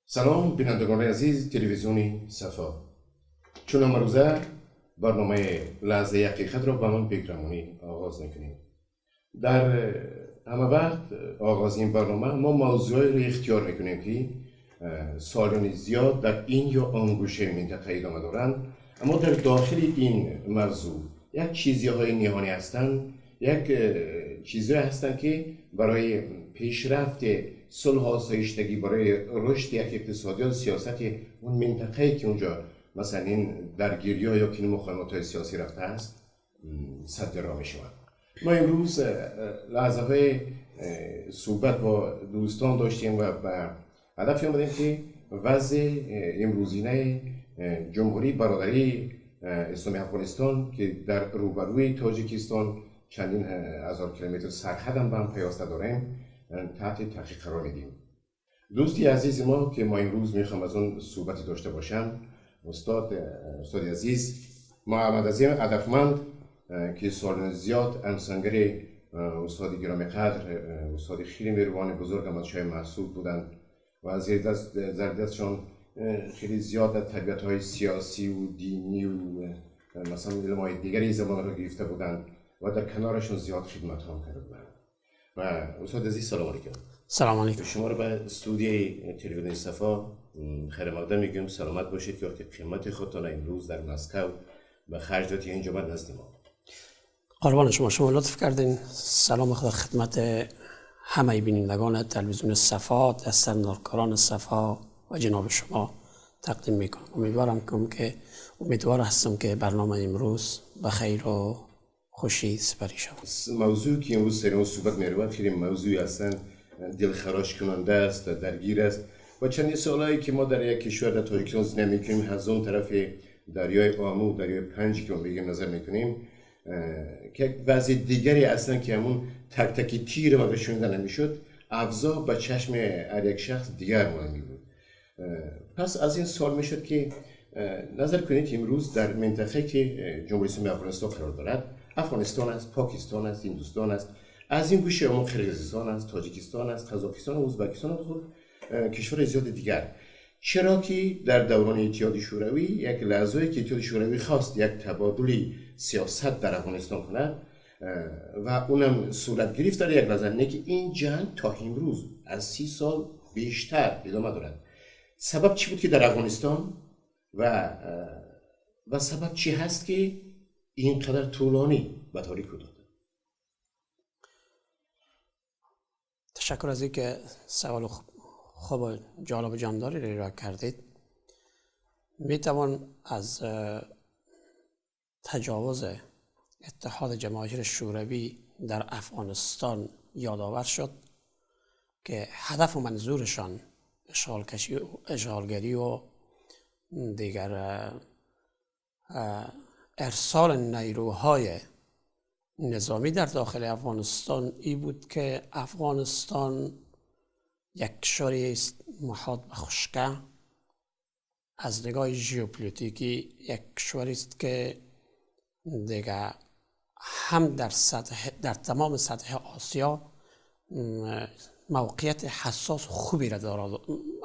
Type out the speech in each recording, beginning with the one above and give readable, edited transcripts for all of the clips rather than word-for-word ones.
Салом, бинандагони азиз телевизиони Сафо. Чун имрӯза барномаи лаҳзаи ҳақиқатро ба ман Бекрамонӣ оғоз мекунем. Дар ҳама вақт оғози ин барнома мо мавзӯъҳоеро ихтиёр мекунем, ки солиёни зиёд дар ин ё он гӯшаи минтақа идома доранд, аммо дар дохили ин мавзӯъ як чизҳои ниҳонӣ ҳастанд, як чизҳое ҳастанд, ки барои пешрафти сулҳ, осоиштагӣ, барои рушди як иқтисодиёт, сиёсати он минтақае, ки онҷо масалан ин даргириҳо ё ки муқовиматҳои сиёсӣ рафтааст, садди роҳ мешавад. Мо имрӯз лаҳзаҳои суҳбат бо дӯстон доштем ва ба ҳадаф омадем, ки вазъи имрӯзинаи ҷумҳурии бародарии исломии Афғонистон, ки дар рӯбарӯи Тоҷикистон чандин ҳазор километр сарҳад ҳам ба ҳам пайваста дорем, таҳти таҳқиқ қарор медиҳем. Дӯсти азизи мо, ки мо имрӯз мехоҳем аз он суҳбате дошта бошам, устоди азиз Муҳаммад Азим Ҳадафманд, ки солҳои зиёд ҳамсангари устоди гиромиқадр, устоди хеле меҳрубони бузург Аҳмадшоҳи Маҳсуд буданд ва зери дастшон хеле зиёд дар тарбиятҳои сиёсӣ ва динӣ ва масалан илмҳои дигари замонро гирифта буданд ва дар канорашон зиёд хидматҳо карда буданд. ва устод азиз, салом алейкум. Салом алейкум. Шуморо ба студияи телевизиони Сафо хайр мақдам мегӯем. Саломат бошед, ки вақти қимати худтон имрӯз дар Москва ба харҷ додед инҷо ба назди мо. Қурбони шумо, шумо лутф кардین. салом худо хидмат ҳамаи бинандагони телевизиони Сафо, дастноркорон Сафо ва ҷаноби шумо тақдим мекунам. умедворам ки умедвор ҳастам, ки барнома имрӯз ба хайр ва хушӣ сипарӣ шавад. мавзӯе ки имрӯз сари он суҳбат меравад, хеле мавзӯи аслан дилхарош кунанда аст, даргир аст ва чандин солҳое ки мо дар як кишвар, дар Тоҷикистон зиндагӣ мекунем, аз он тарафи дарёи Омӯ, дарёи Панҷ, ки мо мегӯем, назар мекунем, ки як вазъи дигаре аслан, ки ҳамун тактаки тир вақте шунида намешуд, авзоъ ба чашми ҳар як шахс дигар монанд мебуд. пас аз ин суол мешуд, ки назар кунед, имрӯз дар минтақае, ки Ҷумҳурии Исломии Афғонистон қарор дорад, Афғонистон аст, Покистон аст, Ҳиндустон аст, аз ин гӯшаи Омӯ Қирғизистон аст, Тоҷикистон аст, Қазоқистон, Ӯзбекистон ва худ кишварҳои зиёди дигар. чаро ки дар даврони Иттиҳоди Шӯравӣ, як лаҳзае ки Иттиҳоди Шӯравӣ хост як табодули сиёсат дар Афғонистон кунад ва онам сурат гирифт дар як лаҳза, не ки ин ҷанг то имрӯз аз 30 сол бештар идома дорад. сабаб чӣ буд, ки дар Афғонистон ва сабаб чӣ ҳаст, ки ин қадар тӯлонӣ ба таърих дод? ташаккур аз инки савол хуб ва ҷолиб ва ҷондоре ро кардед. метавон аз таҷовуз Иттиҳоди Ҷамоҳири Шӯравӣ дар Афғонистон ёдовар шуд, ки ҳадафу манзурашон ишғолгарӣ ва дигар ارسال نیروهای نظامی در داخل افغانستان ای بود که افغانستان یک کشوری است محاط به خشکه، از نگاه ژئوپلیتیکی یک کشوری است که دیگه هم در تمام سطح آسیا موقعیت حساس خوبی را دارد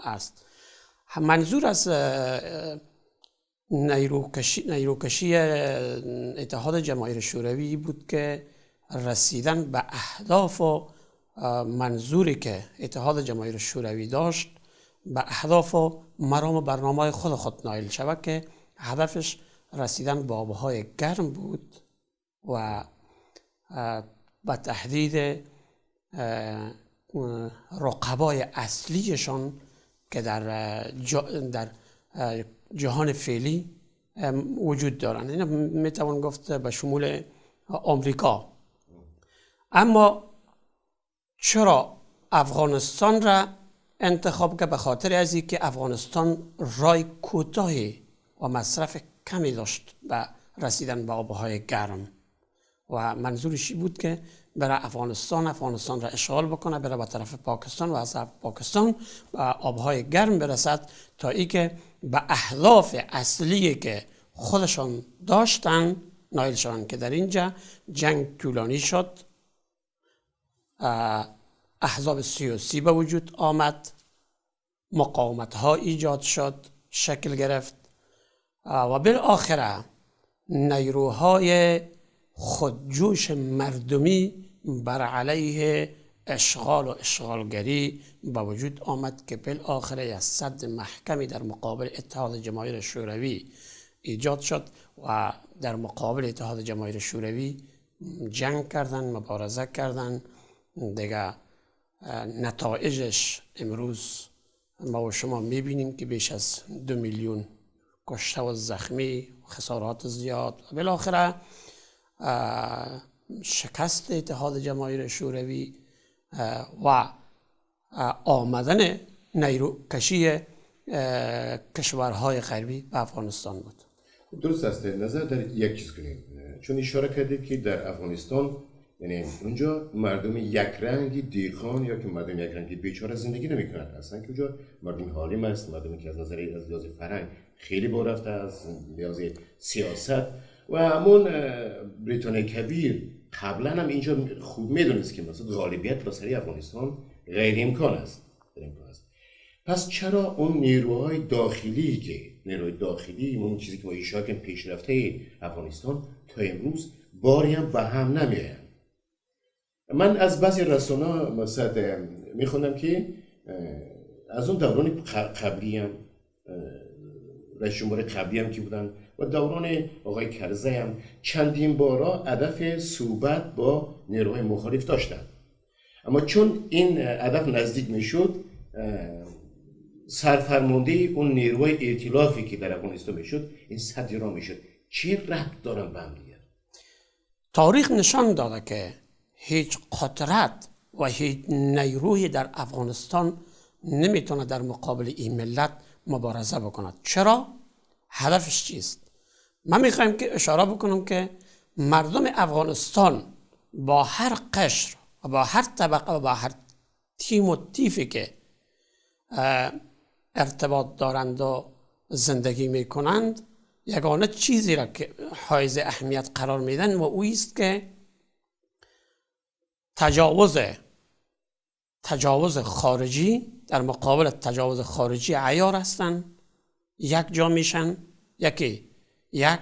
است. منظور از نیروکشی اتحاد جماهیر شوروی بود که رسیدن به اهداف و منظوری که اتحاد جماهیر شوروی داشت، به اهداف و مرام و برنامه خود نایل شود، که هدفش رسیدن به آبهای گرم بود و به تهدید رقبای اصلیشان که در جهان فعلی وجود دارند. اینا میتوان گفت به شمول آمریکا. اما چرا افغانستان را انتخاب کرد؟ به خاطر از اینکه افغانستان رای کوتاهی و مصرف کمی داشت به رسیدن به آبهای گرم و منظورش بود که برای افغانستان را اشغال بکنه، بره به طرف پاکستان و از پاکستان به آبهای گرم برسد، تا اینکه به اهداف اصلی که خودشان داشتن نایل شوند، که در اینجا جنگ طولانی شد، احزاب سیاسی به وجود آمد. مقاومت ها ایجاد شد، شکل گرفت و بالآخره نیروهای خودجوش مردمی بر علیه اشغال و اشغالگری به وجود آمد که بالآخره یک سد محکمی در مقابل اتحاد جماهیر شوروی ایجاد شد و در مقابل اتحاد جماهیر شوروی جنگ کردن، مبارزه کردن. دیگه نتایجش امروز ما و شما میبینیم که بیش از 2 میلیون کشته و زخمی، خسارات زیاد و بالاخره شکست اتحاد جماهیر شوروی و آمدن نیروکشی کشورهای غربی به افغانستان بود. درست است. نظر در یک چیز کنیم، چون اشاره کردید که در افغانستان یعنی اونجا مردم یک رنگی دیخان یا که مردم یک رنگی بیچاره زندگی نمی‌کنند، اصلا که اونجا مردم حالیم است، مردمی که از نظر از لحاظ فرهنگ خیلی بالا رفته، از لحاظ سیاست و همون بریتانیا کبیر قبلا هم اینجا خوب میدونست که مثلا غالبیت بر سر افغانستان غیر امکان است. پس چرا اون نیروهای داخلی که نیروهای داخلی اون چیزی که ما اشاره کردیم پیشرفته افغانستان تا امروز باری هم به هم نمیآیند؟ من از بعضی رسانه‌ها مثلا میخوندم که از اون دوران قبلی هم رئیس جمهور قبلی هم که بودن و دوران آقای کرزی هم چندین بارا هدف صحبت با نیروهای مخالف داشتن، اما چون این هدف نزدیک میشد سرفرمانده اون نیروهای ائتلافی که در افغانستان میشد این سد را میشد. چه ربط دارن به هم دیگه؟ تاریخ نشان داده که هیچ قدرت و هیچ نیروی در افغانستان نمیتونه در مقابل این ملت مبارزه بکند. چرا؟ هدفش چیست؟ من میخوایم که اشاره بکنم که مردم افغانستان با هر قشر و با هر طبقه و با هر تیم و تیفی که ارتباط دارند و زندگی میکنند، یگانه چیزی را که حائز اهمیت قرار میدن و اویست که تجاوز خارجی در مقابل تجاوز خارجی عیار هستند، یک جا میشن. یکی یک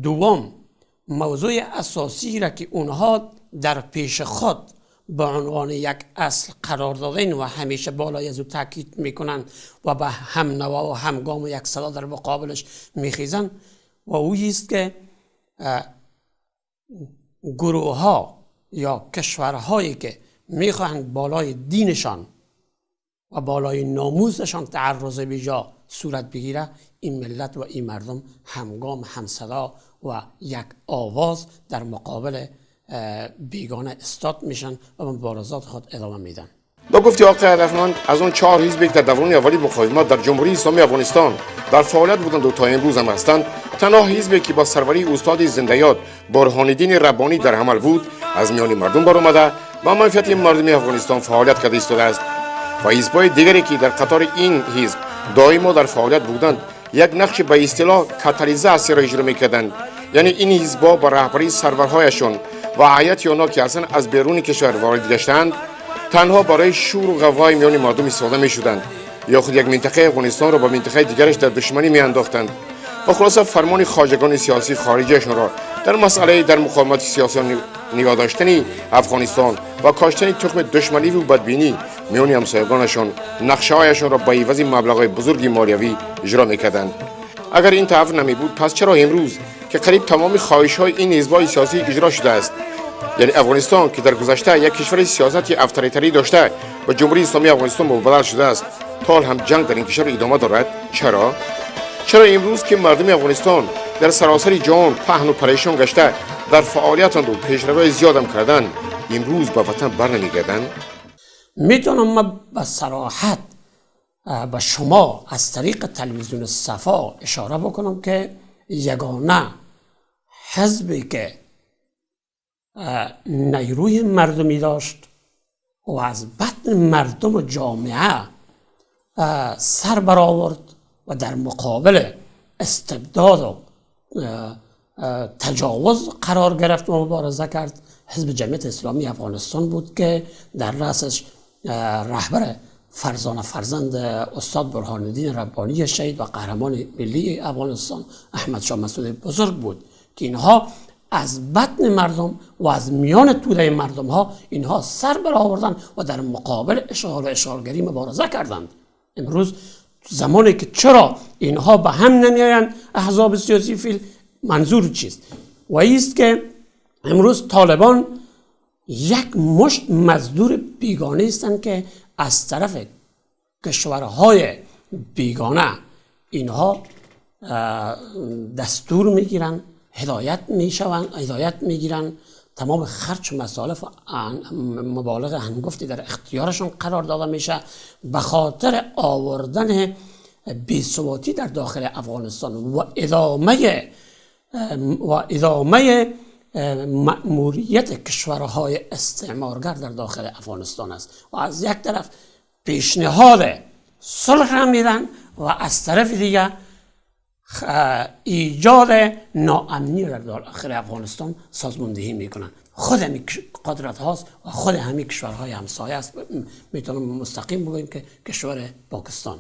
دوم موضوع اساسی را که اونها در پیش خود به عنوان یک اصل قرار دادن و همیشه بالای از او تاکید میکنن و به هم نوا و همگام و یک صدا در مقابلش میخیزن و اویست که گروه ها یا کشورهایی که میخواهند بالای دینشان و بالای ناموسشان تعرض بیجا صورت بگیره، این ملت و این مردم همگام، همصدا و یک آواز در مقابل بیگانه استاد میشن و مبارزات خود ادامه میدن. با گفتی آقای هدفمند از اون 4 حزب که در دوران اولی مقاومت در جمهوری اسلامی افغانستان در فعالیت بودند و تا امروز هم هستند، تنها حزبی که با سروری استاد زنده یاد برهان الدین ربانی در عمل بود از میان مردم برآمده و منفعت مردم افغانستان فعالیت کرده ایستاده است و حزب‌های دیگری که در قطار این حزب دائما در فعالیت بودند یک نقش به اصطلاح کاتالیزاسیا را اجرا میکردند. یعنی این حزب‌ها با رهبری سرورهایشان و هیئت آنها که اصلا از بیرون کشور وارد گشتند تنها برای شور و غوغای میان مردم استفاده میشدند یا خود یک منطقه افغانستان را با منطقه دیگرش در دشمنی میانداختند و خلاصه فرمان خواجگان سیاسی خارجیشان را در مسئله در مقاومت سیاسی نگاه داشتن افغانستان و کاشتن تخم دشمنی و بدبینی میان همسایگانشان نقشه‌هایشان را با عوض مبلغ‌های بزرگ مالیوی اجرا میکردند. اگر این تعهد نمی بود پس چرا امروز که قریب تمام خواهش‌های این حزب‌های سیاسی اجرا شده است، یعنی افغانستان که در گذشته یک کشور سیاست افراطی داشته و جمهوری اسلامی افغانستان مبدل شده است، تا هم جنگ در این کشور ادامه دارد؟ چرا؟ چرا امروز که مردم افغانستان در سراسر جهان پهن و پریشان گشته در فعالیتند و پیشروی زیاد هم کردن، امروز به وطن برنمیگردند؟ میتونم من به صراحت به شما از طریق تلویزیون صفا اشاره بکنم که یگانه حزبی که نیروی مردمی داشت و از بطن مردم و جامعه سر برآورد و در مقابل استبداد و تجاوز قرار گرفت و مبارزه کرد، حزب جمعیت اسلامی افغانستان بود که در رأسش رهبر فرزانه فرزند استاد برهان الدین ربانی شهید و قهرمان ملی افغانستان احمد شاه مسعود بزرگ بود که اینها از بطن مردم و از میان توده مردم ها اینها سر برآوردن و در مقابل اشغال و اشغالگری مبارزه کردند. امروز زمانی که چرا اینها به هم نمیآیند احزاب سیاسی فیل، منظور چیست؟ و ایست که امروز طالبان یک مشت مزدور بیگانه هستند که از طرف کشورهای بیگانه اینها دستور میگیرن، هدایت میشوند، هدایت میگیرن، تمام خرج مصارف و مبالغ هنگفتی در اختیارشون قرار داده میشه به خاطر آوردن بی‌ثباتی در داخل افغانستان و ادامه مأموریت کشورهای استعمارگر در داخل افغانستان است. و از یک طرف پیشنهاد صلح را میدن و از طرف دیگه ایجاد ناامنی در داخل افغانستان سازماندهی میکنن. خود همین قدرت هاست و خود همین کشورهای همسایه است. میتونم مستقیم بگویم که کشور پاکستان.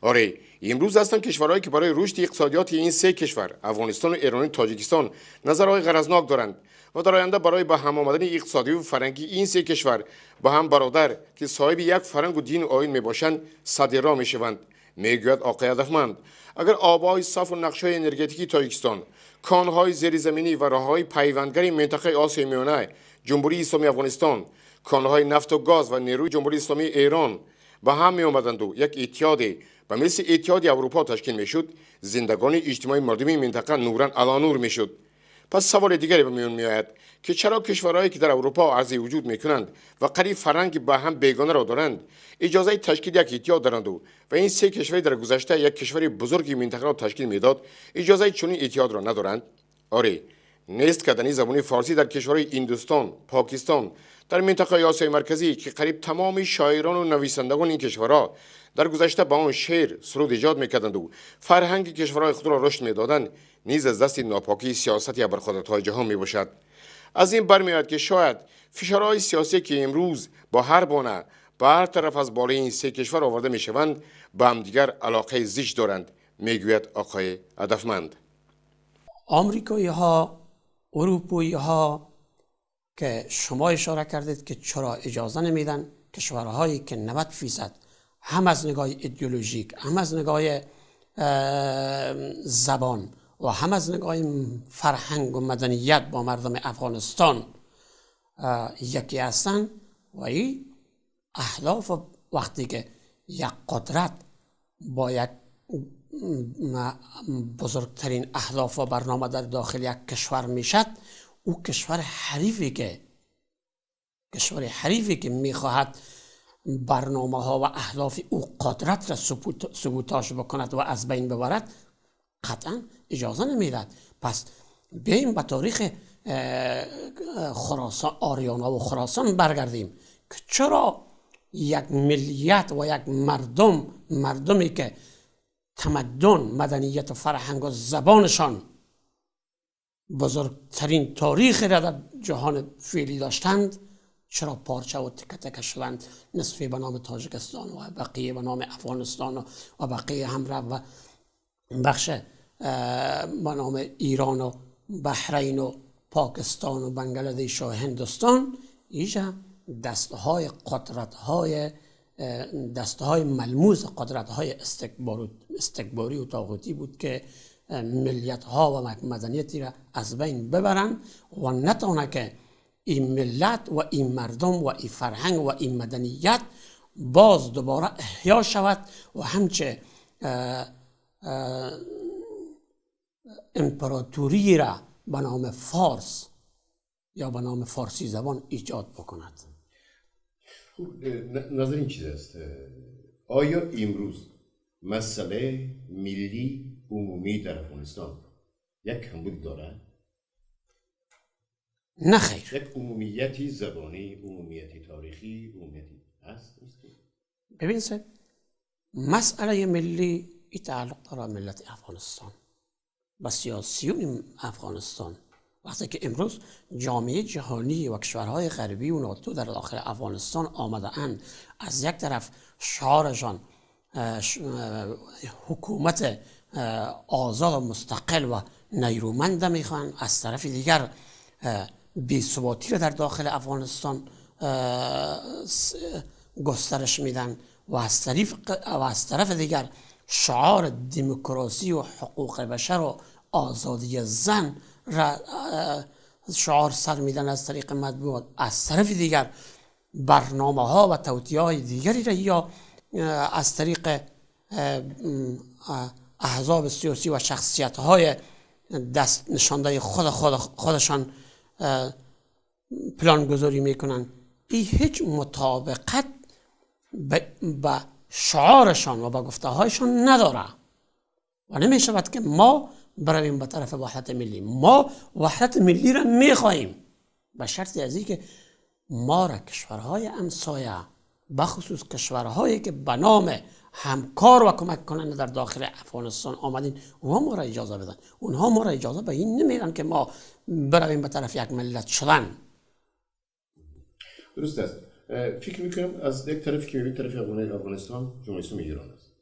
آره، امروز هستند کشورهایی که برای رشد اقتصادیات این سه کشور افغانستان و ایران و تاجیکستان نظرهای غرضناک دارند و در آینده برای به هم آمدن اقتصادی و فرهنگی این سه کشور با هم برادر که صاحب یک فرهنگ و دین و آیین میباشند سد راه میشوند. میگوید آقای هدفمند اگر آبهای صاف و نقش‌های انرژتیکی تاجیکستان، کانهای زیرزمینی و راههای پیوندگر منطقه آسیای میانه جمهوری اسلامی افغانستان، کانهای نفت و گاز و نیروی جمهوری اسلامی ایران به هم می آمدند و یک اتحاد به مثل اتحاد اروپا تشکیل میشد، زندگانی اجتماعی مردمی منطقه نورا علی نور میشد. پس سوال دیگری به میان میآید که چرا کشورهایی که در اروپا عرض وجود میکنند و قریب فرهنگ به هم بیگانه را دارند اجازه تشکیل یک اتحاد دارند و این سه کشور در گذشته یک کشور بزرگی منطقه را تشکیل میداد اجازه چنین اتحاد را ندارند؟ آره، نیست کردن زبان فارسی در کشورهای هندوستان، پاکستان، در منطقه آسیای مرکزی که قریب تمام شاعران و نویسندگان این کشورها در گذشته با آن شعر سرود ایجاد میکردند و فرهنگ کشورهای خود را رشد میدادند، نیز از دست ناپاکی سیاست ابرقدرت‌های جهان میباشد. از این برمیآید که شاید فشارهای سیاسی که امروز با هر بانه به هر طرف از بالای این سه کشور آورده میشوند به همدیگر علاقه زیش دارند، میگوید آقای هدفمند. آمریکایی ها، اروپایی ها که شما اشاره کردید که چرا اجازه نمیدن کشورهایی که 90% هم از نگاه ایدئولوژیک، هم از نگاه زبان و هم از نگاه فرهنگ و مدنیت با مردم افغانستان یکی هستند و این اهداف وقتی که یک قدرت با یک بزرگترین اهداف و برنامه در داخل یک کشور میشد، او کشور حریفی که میخواهد برنامه ها و اهداف او قدرت را سبوتاژ بکند و از بین ببرد قطعا اجازه نمیدهد. پس بیایم به تاریخ خراسان، آریانا و خراسان برگردیم که چرا یک ملیت و یک مردمی که تمدن، مدنیت و فرهنگ و زبانشان بزرگترین تاریخ را در جهان فعلی داشتند چرا پارچه و تکه تکه شدند؟ نصفی به نام تاجیکستان و بقیه به نام افغانستان و بقیه هم را و بخش به نام ایران و بحرین و پاکستان و بنگلادش و هندوستان. اینجا دستهای قدرت‌های دستهای ملموس قدرت‌های استکباری و طاغوتی بود که ملیت‌ها و مدنیتی را از بین ببرند و نتونه که این ملت و این مردم و این فرهنگ و این مدنیت باز دوباره احیا شود و همچه امپراتوری را به نام فارس یا به نام فارسی زبان ایجاد بکند. نظر این چیز است، آیا امروز مسئله ملی عمومی در افغانستان یک کمبود دارد؟ نه خیر. یک عمومیتی زبانی، عمومیتی تاریخی، عمومیتی هست؟ ببین سید، مسئله ملی ای تعلق داره ملت افغانستان و سیاسیون افغانستان وقتی که امروز جامعه جهانی و کشورهای غربی و ناتو در داخل افغانستان آمده اند، از یک طرف شعارشان حکومت آزاد و مستقل و نیرومند میخوان، از طرف دیگر بی‌ثباتی را در داخل افغانستان گسترش میدن و از طرف دیگر شعار دموکراسی و حقوق بشر و آزادی زن را شعار سر میدن از طریق مطبوعات، از طرف دیگر برنامه ها و توطئه های دیگری را یا از طریق احزاب سیاسی و شخصیت های دست نشانده خودشان پلان گذاری میکنن. این هیچ مطابقت به شعارشان و به گفته هایشان نداره و نمی شود که ما برویم به طرف وحدت ملی. ما وحدت ملی را میخواهیم به شرط از اینکه ما را کشورهای همسایه، بخصوص کشورهایی که به نام همکار و کمک کننده در داخل افغانستان آمدین، اونها ما را اجازه بدن. اونها ما را اجازه به این نمیدن که ما برویم به طرف یک ملت شدن. درست است. فکر میکنم از یک طرف که میبینیم طرف افغانستان جمهوری اسلامی ایران است،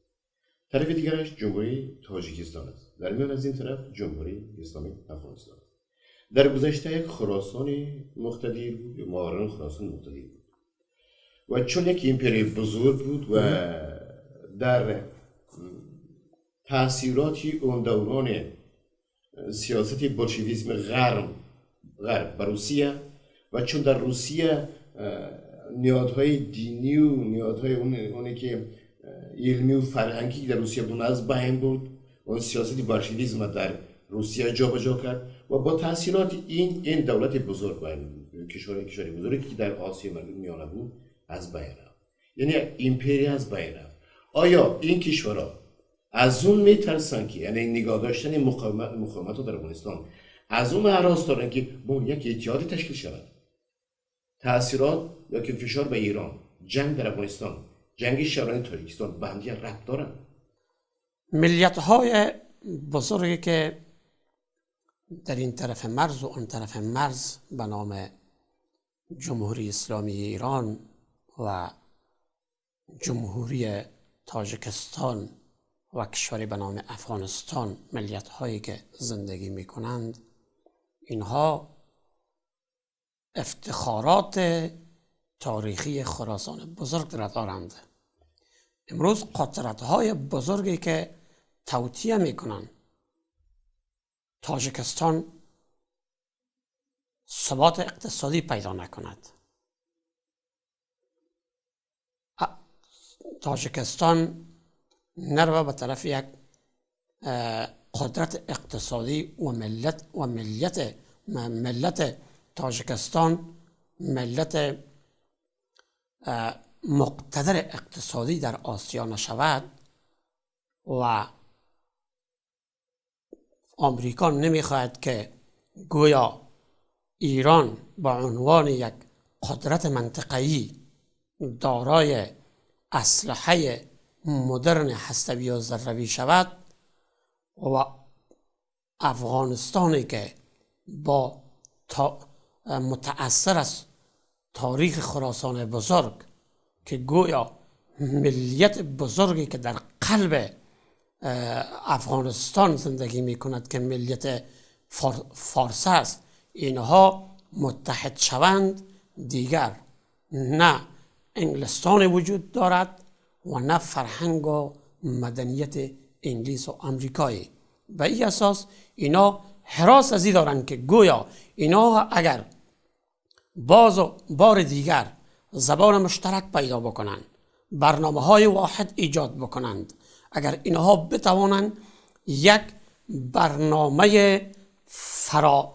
طرف دیگرش جمهوری تاجیکستان است، در میان از این طرف جمهوری اسلامی افغانستان است. در گذشته یک خراسان مقتدر بود، ماورای خراسان مقتدر بود و چون یک امپری بزرگ بود و در تاثیراتی اون دوران سیاست بولشویسم غرب بر روسیه و چون در روسیه نیادهای دینی و نیادهای اونی که علمی و فرهنگی در روسیه بود از بین بود، اون سیاست بولشویسم در روسیه جابجا کرد و با تاثیرات این دولت بزرگ و کشور بزرگی که در آسیا میانه بود از بین رفت، یعنی امپری از بین رفت. آیا این کشورها از اون میترسن که یعنی نگاه داشتن مقاومت در افغانستان از اون هراس دارن که با یک اتحاد تشکیل شود؟ تاثیرات یا که فشار به ایران، جنگ در افغانستان، جنگ شهران تاجیکستان به هم دیگه ربط دارن. ملیت های بزرگی که در این طرف مرز و آن طرف مرز به نام جمهوری اسلامی ایران و جمهوری تاجیکستان و کشوری به نام افغانستان، ملیت هایی که زندگی می کنند، اینها افتخارات تاریخی خراسان بزرگ را دارند. امروز قدرت های بزرگی که توطئه می کنند تاجیکستان ثبات اقتصادی پیدا نکند، تاجیکستان نروه به طرف یک قدرت اقتصادی و ملت تاجیکستان ملت مقتدر اقتصادی در آسیا نشود و آمریکا نمیخواهد که گویا ایران با عنوان یک قدرت منطقه‌ای دارای اسلحه مدرن هستوی و ذروی شود و افغانستانی که با متأثر از تاریخ خراسان بزرگ که گویا ملیت بزرگی که در قلب افغانستان زندگی می کند که ملیت فارس است، اینها متحد شوند، دیگر نه انگلستان وجود دارد و نه فرهنگ و مدنیت انگلیس و امریکایی. به این اساس اینا هراس از این دارند که گویا اینا اگر باز و بار دیگر زبان مشترک پیدا بکنند، برنامه های واحد ایجاد بکنند، اگر اینها بتوانند یک برنامه فرا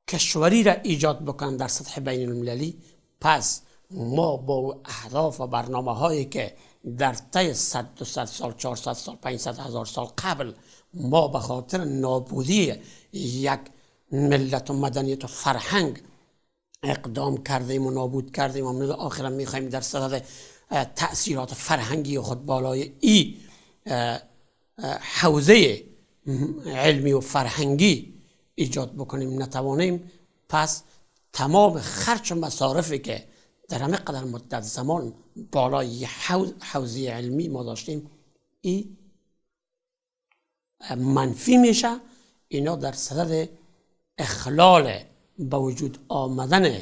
کشوری را ایجاد بکنند در سطح بین المللی، پس ما با اهداف و برنامه هایی که در طی 100 200 سال 400 سال 500 هزار سال قبل ما به خاطر نابودی یک ملت و مدنیت و فرهنگ اقدام کردیم و نابود کردیم و آخرا میخوایم در صدد تأثیرات فرهنگی خود بالای ای حوزه علمی و فرهنگی ایجاد بکنیم نتوانیم، پس تمام خرج و مصارفی که در همه قدر مدت زمان بالای حوزه علمی ما داشتیم ای منفی میشه. اینا در صدد اخلال به وجود آمدن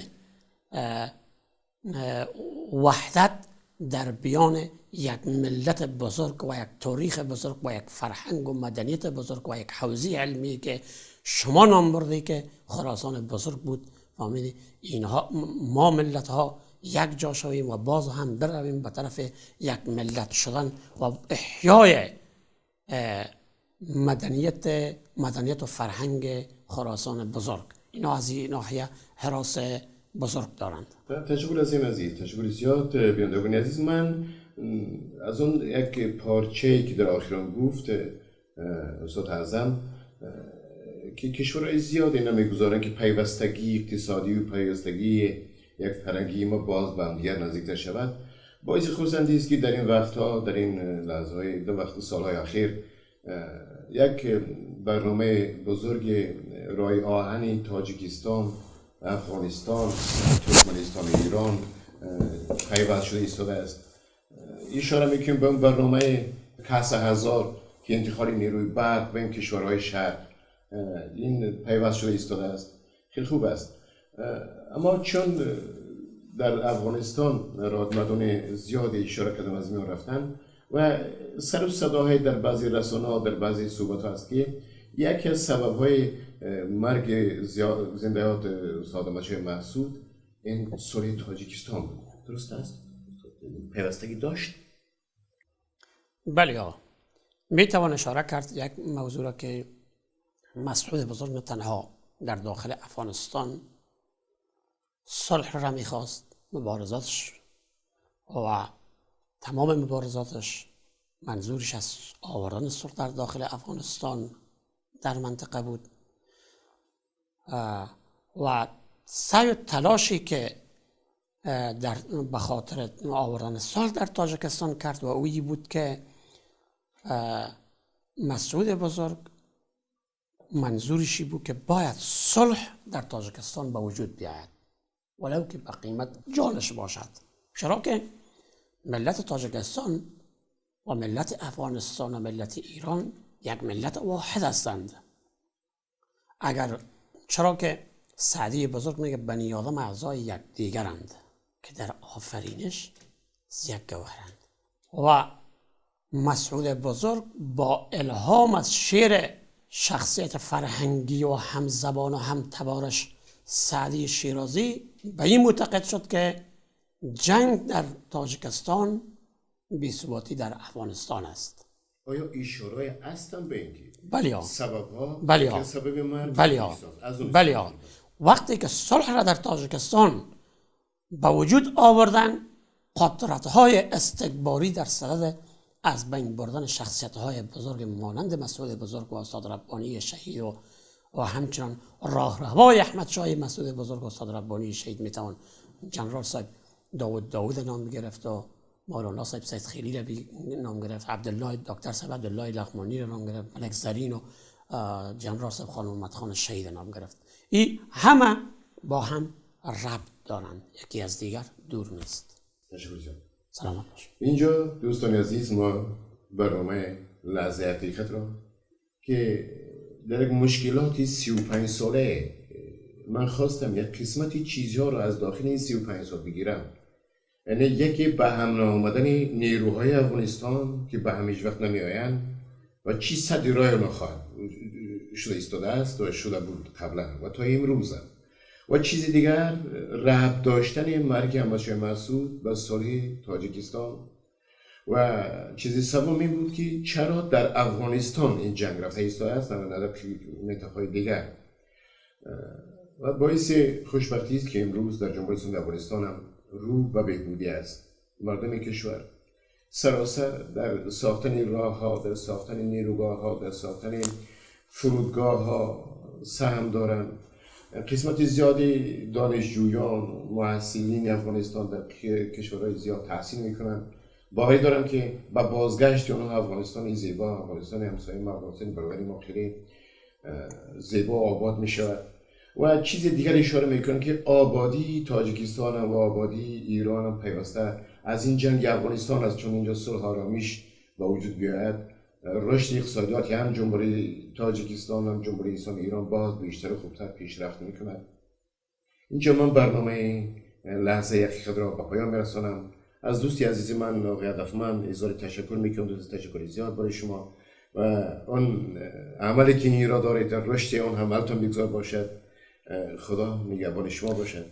وحدت در بیان یک ملت بزرگ و یک تاریخ بزرگ و یک فرهنگ و مدنیت بزرگ و یک حوزه علمی که شما نام بردی که خراسان بزرگ بود. فهمیدی؟ اینها ما ملت ها یک جا شویم و باز هم برویم به طرف یک ملت شدن و احیای مدنیت و فرهنگ خراسان بزرگ. اینا از این ناحیه هراس بزرگ دارند. تشکر از این عزیز، تشکر زیاد بینندگان عزیز. من از اون یک پارچه‌ای که در آخران گفت استاد اعظم که کشورهای زیاد اینا میگذارن که پیوستگی اقتصادی و پیوستگی یک فرهنگی ما باز به هم دیگر نزدیکتر شود، باعث خرسندی است که در این وقتها، در این لحظه‌های دو وقت سالهای اخیر یک برنامه بزرگ راه آهن تاجیکستان، افغانستان، ترکمنستان، ایران پیوست شده ایستاده است. اشاره میکنیم به اون برنامه کاس هزار که انتقال نیروی برق به این کشورهای شرق این پیوست شده ایستاده است. خیلی خوب است. اما چون در افغانستان رادمردان زیادی اشاره کردم از میان رفتن و سر و صداهای در بعضی رسانه‌ها، در بعضی صحبت‌ها است که یکی از سبب‌های مرگ زنده‌یاد استاد احمدشاه مسعود این صلح تاجیکستان بود. درست است؟ پیوستگی داشت؟ بله آقا، می توان اشاره کرد یک موضوع را که مسعود بزرگ نه تنها در داخل افغانستان صلح را میخواست، مبارزاتش و تمام مبارزاتش منظورش از آوردن صلح در داخل افغانستان در منطقه بود و سعی و تلاشی که در به خاطر آوردن صلح در تاجیکستان کرد و اویی بود که مسعود بزرگ منظورشی بود که باید صلح در تاجیکستان به وجود بیاید ولو که به قیمت جانش باشد، چرا که ملت تاجیکستان و ملت افغانستان و ملت ایران یک ملت واحد هستند. اگر چرا که سعدی بزرگ میگه بنی آدم اعضای یک دیگرند که در آفرینش یک گوهرند. و مسعود بزرگ با الهام از شعر شخصیت فرهنگی و همزبان و همتبارش سعدی شیرازی به این معتقد شد که جنگ در تاجیکستان بی‌ثباتی در افغانستان است. آیا اشاره هستم به اینکه بله سبب‌ها بله سبب مرگ بله بله وقتی که صلح را در تاجیکستان به وجود آوردن، قدرت‌های استکباری در صدد از بین بردن شخصیت‌های بزرگ مانند مسعود بزرگ و استاد ربانی شهید و همچنان راهروای احمد شاه مسعود بزرگ و استاد ربانی شهید میتوان جنرال صاحب داود نام گرفت و مولانا صاحب سید خیلی را نام گرفت، عبدالله دکتر صاحب عبدالله لغمانی را نام گرفت، ملک زرین و جنرال صاحب خان محمد خان شهید نام گرفت. این همه با هم ربط دارند، یکی از دیگر دور نیست. تشکر زیاد. سلامت باش. اینجا دوستان عزیز ما برنامه لحظه حقیقت را که در یک مشکلات 35 ساله من خواستم یک قسمتی چیزها را از داخل این 35 سال بگیرم، یعنی یکی به هم آمدن نیروهای افغانستان که به هم هیچ وقت نمی آیند و چی صد رای آنها خواهد شده ایستاده است و شده بود قبلا و تا امروز هم. و چیز دیگر ربط داشتن مرگ احمدشاه مسعود به صلح تاجیکستان و چیز سوم این بود که چرا در افغانستان این جنگ رفته ایستاده است نه در منطقه‌های دیگر. و باعث خوشبختی است که امروز در جمهوری اسلامی افغانستان هم رو به بهبودی است. مردم کشور سراسر در ساختن راه‌ها، در ساختن نیروگاه‌ها، در ساختن فرودگاه‌ها سهم دارند. قسمت زیادی دانشجویان، محصلین افغانستان در کشورهای زیاد تحصیل میکنند. باوری دارم که با بازگشت آنها افغانستان زیبا، افغانستان همسایه ما، افغانستان برادر ما خیلی زیبا آباد می شود. و چیز دیگر اشاره میکنه که آبادی تاجیکستان و آبادی ایران هم پیوسته از این جنگ افغانستان است، چون اینجا صلح آرامیش با وجود بیاید رشد اقتصادیات هم جمهوری تاجیکستان هم جمهوری اسلامی ایران باز بیشتر و خوبتر پیشرفت میکند. اینجا من برنامه لحظه حقیقت را به پایان میرسانم. از دوستی عزیز من آقای هدفمند اظهار تشکر میکنم. دوست تشکر زیاد برای شما و آن عملی که این را دارید در رشد آن هم عملتان بگذار باشد. خدا نگهبان شما باشد.